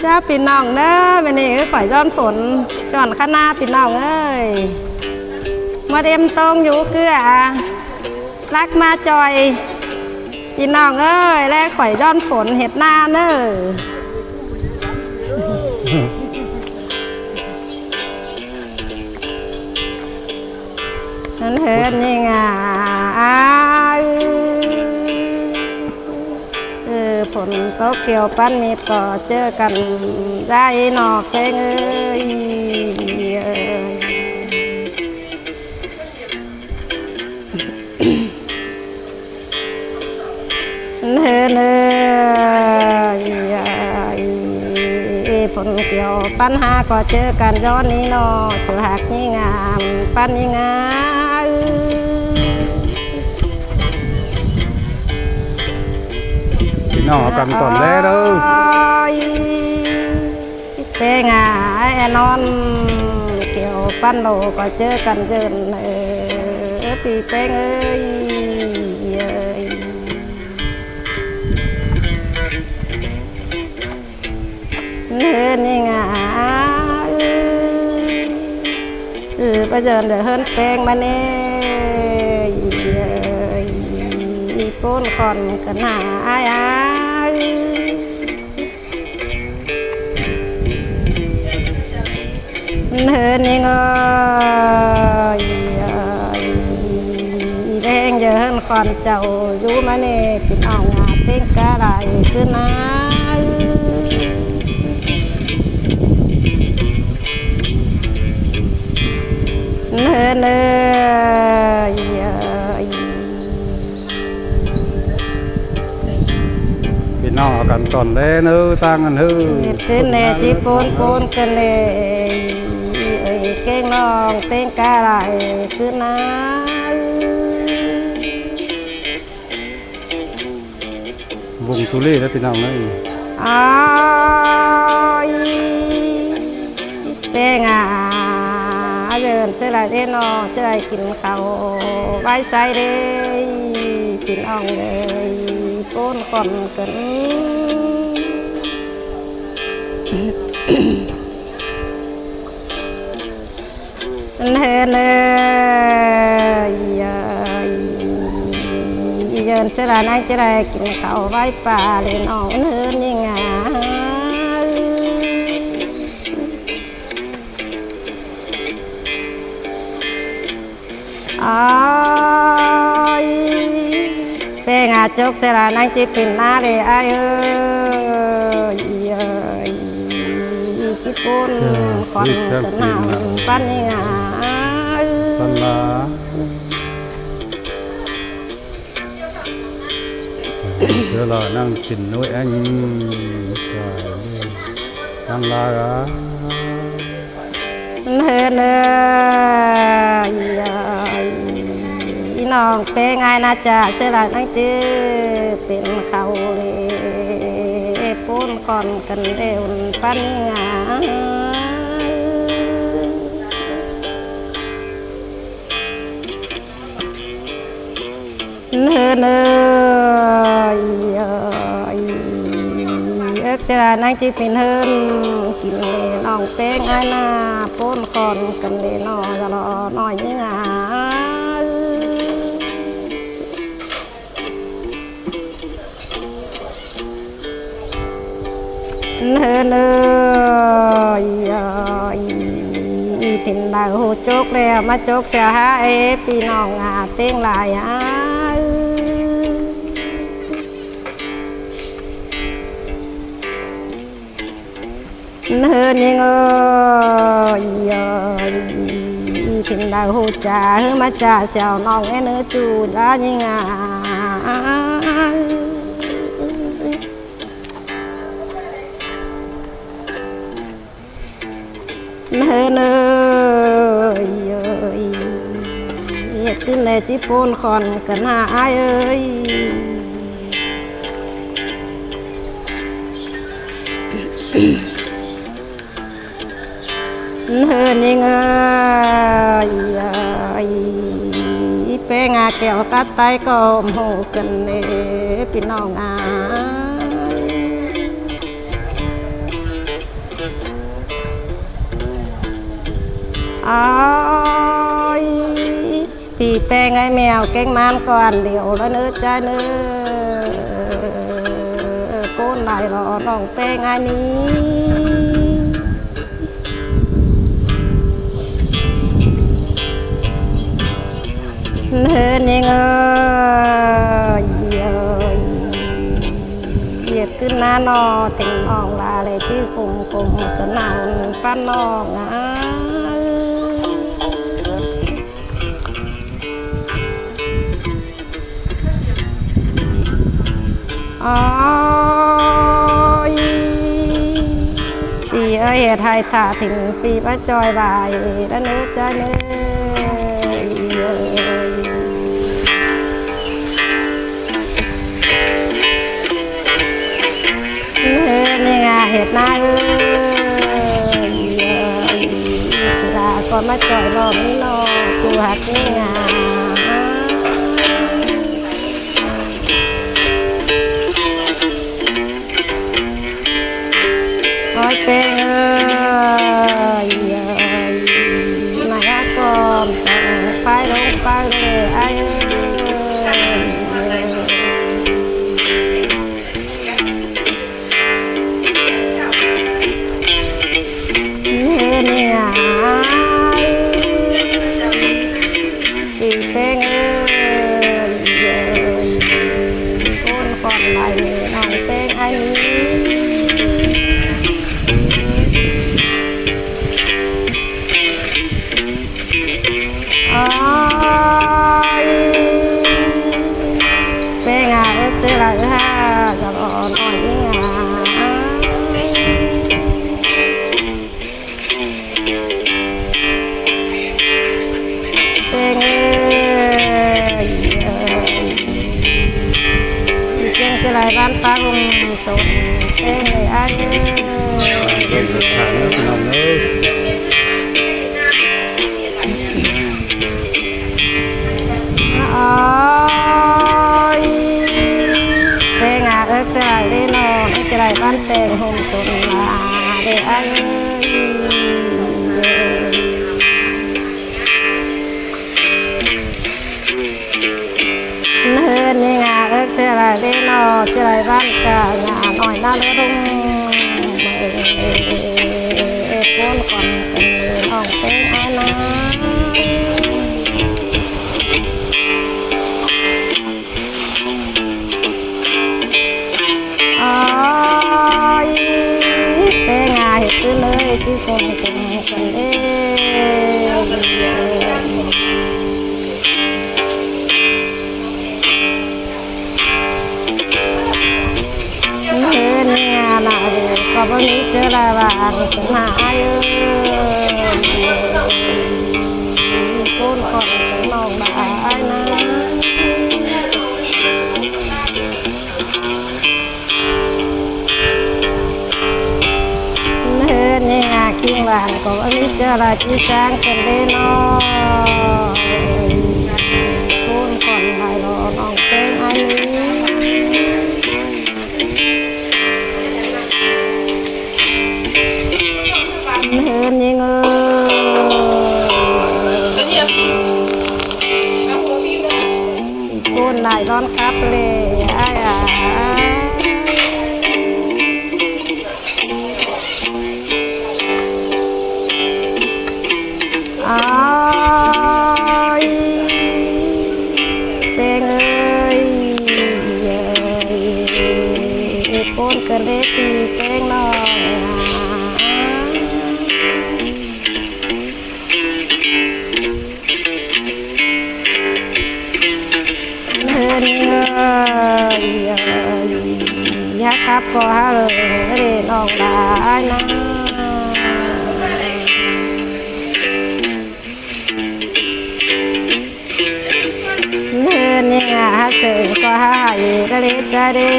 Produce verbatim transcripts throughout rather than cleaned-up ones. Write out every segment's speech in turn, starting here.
เจ้าพี่น้องเด้อ มื้อนี้คือข่อยย้อนฝน ย้อนคณะพี่น้องเอ้ย มาเต็มตรงอยู่เกลือ ลักมาจ่อย พี่น้องเอ้ย และข่อยย้อนฝนเฮ็ดนาเด้อ มันเหินยิ่งอ่ะ เออ ฝนตกเกี่ยวปั้นมีดก็เจอกันได้นอกเพลงเอ้ย เอ้ย เนินเอ้ย ฝนเกี่ยวปัญหาก็เจอกันย้อนนี้เนาะ ตัวหักนี่งามปันนี่งาม พี่น้องเอากันตอนแรกเด้อ เป้งอ่ะ ไอ้นอน เกี่ยวปั้นโลก็เจอกันเยินเออ ปีเป้งเอ้ย เอ้ย เนินนี่งา เออ ไปเยินเดี๋ยวเฮิรนเป้งมาเน่ เอ้ย ปูนคอนกันหาอ้ายอ้าย เนินนี่งอย แรงเยินคอนเจ้าอยู่มาเน่ พี่น้องงาเต็งกะไรขึ้นนะ เนินเอ้ย พี่น้องเอากันตอนแรกเนอะ ตั้งกันเฮ้อ เฮ็ดขึ้นแน่ จิปูนปูนกันแน่ เอ้ย เก่งน้องเต็งกะไรขึ้นนะ วงตุเล่แล้วพี่น้องเอ้ย อ้าย เป้งอ่ะ เยินเสยหลายเด้เนาะ จะได้กินข้าวไหว้ใส่เด้ พี่น้องเอ้ย ปูนคอนกัน เนินเอ้ย เยินเสยหลายนางจะได้กินข้าวไหว้ปลาเลยน้องเนินนี่งา อ้าย เป้งอ่ะ จกเสยหลายนางจิเป็นหน้าเลยอ้ายเอ้ย เอ้ย จิปูนคอนกันหาปันนี่งา ปันมา เสยหลายนางเป็นน้อยแองสายเลย ตั้งหลายอ่ะ เนินเอ้ย อีน้องเป้งอ้ายน่าจะเสยหลายนางจื้อเป็นเขาเลย ปูนคอนกันเร็วปันงา เนินเอ้ย เอิกเสยหลายนางจิเป็นเฮิรน กินเลยน้องเป้งอ้ายหน้า ปูนคอนกันเลยน้อง รอน้อยนี่งา เนินเอ้ย ถิ่นใดหูจกแล้วมาจกเสียหาเอ พี่น้องอาเต็งหลายอ่ะ เนินยิงเอ้ย ถิ่นใดหูจ่าหือมาจ่าเสี่ยวน้องเอ้ยเนื้อจูดายิงอ่ะ เนินเอ้ย เฮ็ดขึ้นแน่จิปูนคอนกันหาอ้ายเอ้ย เนินยิงเอ้ย แป้งอาแก้วกัดไตก็โหกันเน่ พี่น้องอา ꞌPi ꞌpéng ải ꞌmẹo kéng ꞌmắn ꞌcọ ăn điêu ꞌlẹo ꞌnớ ꞌchái ꞌnớ. ꞌCốn lai lo ꞌnọng ꞌpéng ải ꞌnị. ꞌNớ ꞌnhính ơi, ꞌdệt ꞌcứn ꞌná ꞌnọ, teng ꞌnọng ꞌlạ ꞌlẹ ꞌchí khum khum ꞌcọ ꞌnặn ꞌpắn ꞌnọng ải. Ôi, ꞌpi ơi, ꞌhệt hảư thả thính ꞌpi ꞌmá ꞌchoi ꞌvạy ꞌlẹo ꞌnớ ꞌchái ꞌnớ. ꞌNớ ꞌnhính ꞌnga ꞌhệt ꞌná ơi, ꞌpi ꞌlạ ꞌcọ ꞌmá ꞌchoi ꞌnọng ꞌnị ꞌnọ, ꞌchu hảư ꞌnhính ꞌnga. Ôi ꞌpéng ơi, ꞌnị ꞌcọ song ꞌphái ꞌlống ꞌpáo ꞌlẹ ải ơi. ꞌNớ ꞌnhính ꞌnga ải, ꞌpi ꞌpéng ơi, ꞌcốn khon lai ꞌnọng ꞌpéng ải ꞌnị. Ôi, ꞌpéng ꞌnga ứk ꞌsứ lai ha, dao ꞌnọng ꞌnhính ꞌnga. ꞌPéng ơi, ꞌchí ꞌchư lai ꞌván ꞌphắng ꞌlống sốt ꞌpéng ơi ải ơi. ꞌPéng ꞌhệt thả ꞌnớ ꞌpi ꞌnọng ꞌnớ. Ôi, ꞌpéng ꞌnga ứk ꞌsứ lai ꞌlẹ ꞌnọ, ꞌchư lai ꞌván teng ꞌhôm sốt ꞌlạ ꞌlẹ ải ơi. ꞌNớ ꞌnhính ꞌnga ứk ꞌsứ lai ꞌlẹ ꞌnọ, ꞌchư lai ꞌván ꞌcọ ꞌnhá ꞌnọi ꞌná ꞌlứa ꞌlống. ꞌCốn khon ꞌcọ ꞌnọng ꞌpéng ải ꞌnớ. Ôi, ꞌpéng ꞌnga ꞌhệt ꞌcứn ơi, ꞌchí khum khum ꞌcọ ꞌlẹ. ꞌNớ ꞌnhính ꞌnga ꞌnạ ꞌlẹ ꞌcọ báu ꞌmí ꞌchớ lai ꞌváng ꞌcọ ꞌnạ ải ơi. ꞌCốn khon ꞌcọ ꞌnọng ꞌlạ ải ꞌnớ. ꞌNớ ꞌnhính ꞌnga ꞌkhịng ꞌváng ꞌcọ báu ꞌmí ꞌchớ lai ꞌchí ꞌsáng ꞌcọ ꞌlẹ ꞌnọ. ꞌCốn khon lai lo ꞌnọng ꞌpéng ải ꞌnị. ꞌNớ ꞌnhính ơi, ꞌcốn lai ꞌlón khắp ꞌlẹ ải ải. Ôi, ꞌpéng ơi, ơi, ꞌcốn ꞌcọ ꞌlẹ ꞌpi ꞌpéng ꞌnọng. ꞌNớ ꞌnhính ơi, ơi, ꞌnhá khắp ꞌcọ hák ꞌlới ꞌlẹ ꞌnọng lai ꞌnớ. ꞌNớ ꞌnhính ꞌnga hák sớng ꞌcọ hák hả ꞌlới ꞌchái ꞌlẹ.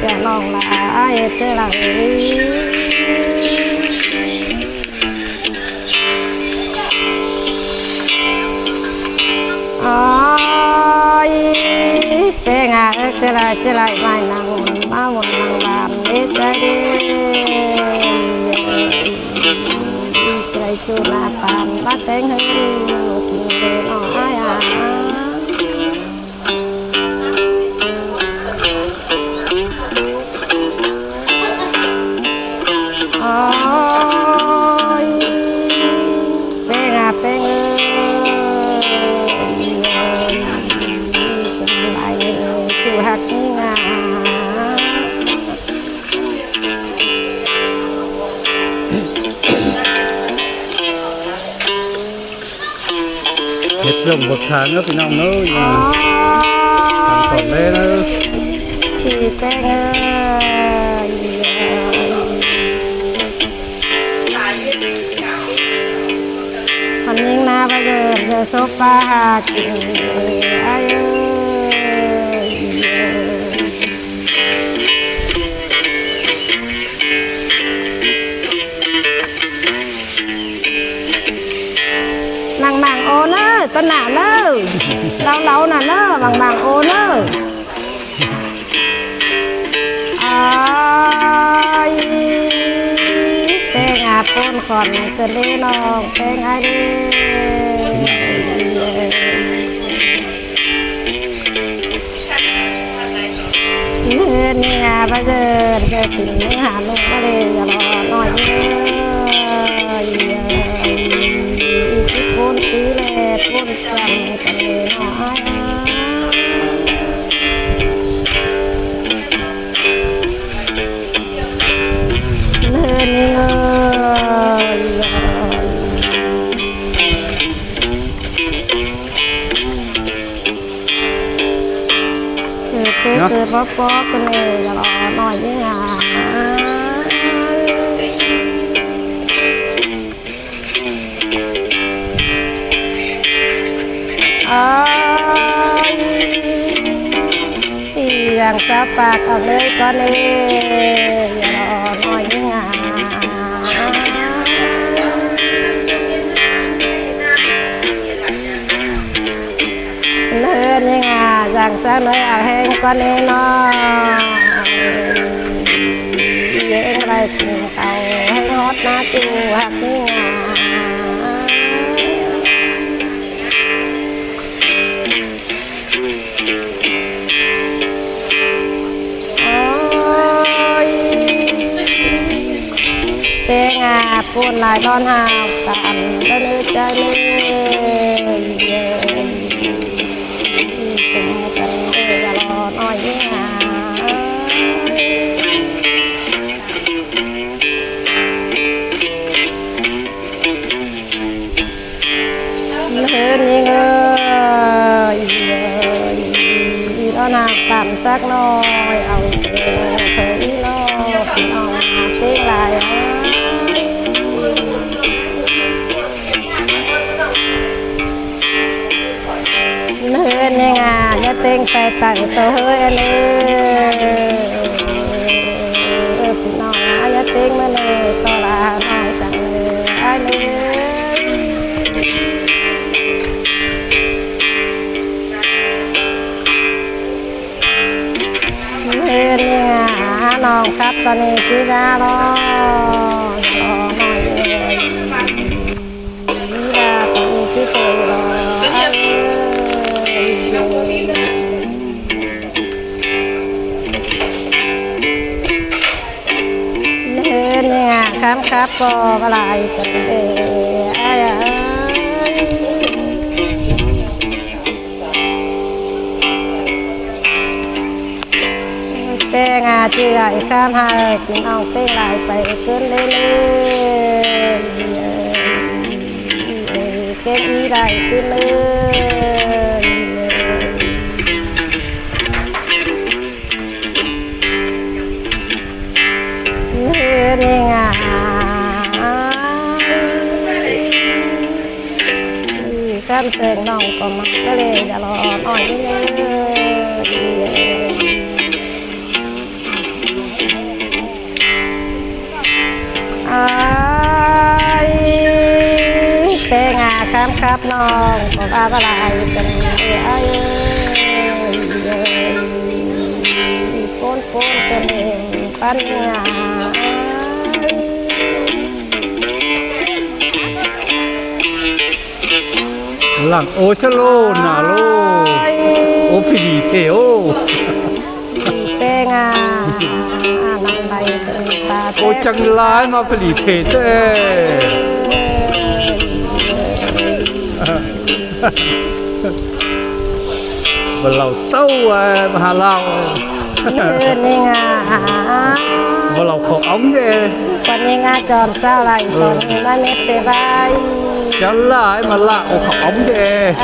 ꞌChớ ꞌnọng lai ꞌchớ lai ꞌlới. Ôi, ꞌpéng ꞌnga ứk ꞌsứ lai ꞌchư lai ꞌmạy nẳng ꞌmá ꞌmuôn nẳng ꞌván ꞌlới ꞌchái ꞌlẹ. ꞌChư lai Chu na pam ba teng hên kin le no ai a. Ôi, peng a peng ơi, lai chu hak ni nga. Hệt dòng bậc thang đó, phi ꞌnọng ơi. Ôi, thang tỏn đé đó. Chị Peng ơi. Hăn ꞌnhính ꞌná ꞌva ꞌdệt, ꞌdệt sốp ꞌva hák ai ơi. Măng măng ô ꞌnớ, ꞌtoi nả ꞌnớ. Láu láu nả ꞌnớ, măng măng ô ꞌnớ. Ai, peng a ꞌpôn khỏn ꞌcọ ꞌlế ꞌnọng, peng ai ꞌlế. ꞌNhớ ꞌnị nga ꞌva ꞌdệt, ꞌdệt tỉnh ꞌnhớ Hà Nội ꞌva ꞌlế, ꞌdệt lo ꞌnọi ꞌnớ. Ih, ih, ih, ꞌpôn chứ ꞌlẹ, ꞌpôn chăm ꞌcọ ꞌlế ꞌnọi. ꞌNhớ ꞌnị ngơi. Kơ sớ kơ bók bók ꞌcọ ꞌlế, ꞌdệt lo ꞌnọi ꞌnhá. Ôi, ꞌi dăng sa pác ꞌcọ ꞌlới ꞌcọ ꞌnị, ꞌdệt lo ꞌnọi ꞌnhá. ꞌNhớ ꞌnị nga, dăng sa ꞌnới au ꞌhéng ꞌcọ ꞌnị ꞌnọ. ꞌHéng lai kin khảu, ꞌhéng ꞌhọt ꞌná chu hák ꞌnị nga. Ôi, peng a ꞌpôn lai đón hao tản ꞌlới ꞌnớ ꞌchái ꞌnớ. Cùng ꞌcọ ꞌlế, ꞌdệt lo ꞌnọi ꞌnhá. ꞌNhớ ꞌnị ngơi, ơi, ꞌnị ꞌnọ nả tản sắc ꞌnọi, au sớ thôi ꞌnị ꞌnọ, phi ꞌnọng ꞌtếng lai. ꞌNhớ ꞌnị nga, ꞌnhá ꞌtếng pay tẳng tô ꞌhới ꞌnớ. Ơ, phi ꞌnọng ꞌnhá ꞌtếng ꞌmá ꞌnớ, ꞌto ꞌla ꞌnọng săng ꞌnớ, ai ꞌnớ. ꞌNhớ ꞌnị nga, ꞌnọng khắp ꞌtoi ꞌnị ꞌchí da lo, lo ꞌnọi ꞌnớ. Đi là ꞌtoi ꞌnị ꞌchí tô lo, ai ơi. ꞌNhớ ꞌnị nga, khắm khắp ꞌcọ ꞌva lai ꞌcọ ꞌlế, ai ơi. Peng a ꞌchí lai khắm hảư, phi ꞌnọng ꞌtếng lai pay ꞌcứn ꞌlế ꞌnớ. Ken ꞌnị lai ꞌcứn ꞌnớ. ꞌNhớ ꞌnị nga. Khắm seng ꞌnọng ꞌcọ ꞌmặc ꞌlới, ꞌdệt lo ꞌnọi ꞌnhá. Ai, peng a khắm khắp ꞌnọng ꞌcọ ꞌva ꞌva lai ꞌcọ ꞌnị, ai ơi. Ôi, ôi, ꞌpôn ꞌpôn ꞌcọ ꞌnị, păn nga. Lăng ô ꞌsớ ꞌlô nả ꞌlô. Ô, phủ đi thế ô. Đi pé ꞌnga. À, nẳng đảy ta ꞌô, té chắng lai ꞌmá phủ đi thế ꞌsớ. Báu ꞌlạ ꞌtố ꞌa, ꞌmá hả ꞌlạ. Nư ꞌnị ꞌnga. Báu ꞌlạ khảu ống ꞌdệt. Quan ꞌnị ꞌnga chom sao lai, tỏn ꞌnị ꞌmá mết sê bai. Chắng lai ꞌmá ꞌlạ ô khảu ống ꞌdệt.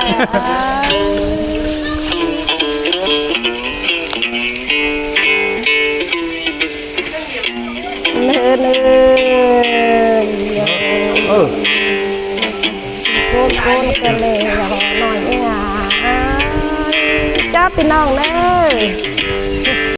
Nư, nư. Ơ. Cốn, cốn ꞌcọ lê, ꞌnọi ꞌnị ꞌnga. Chắp ꞌpi ꞌnọng ꞌnớ.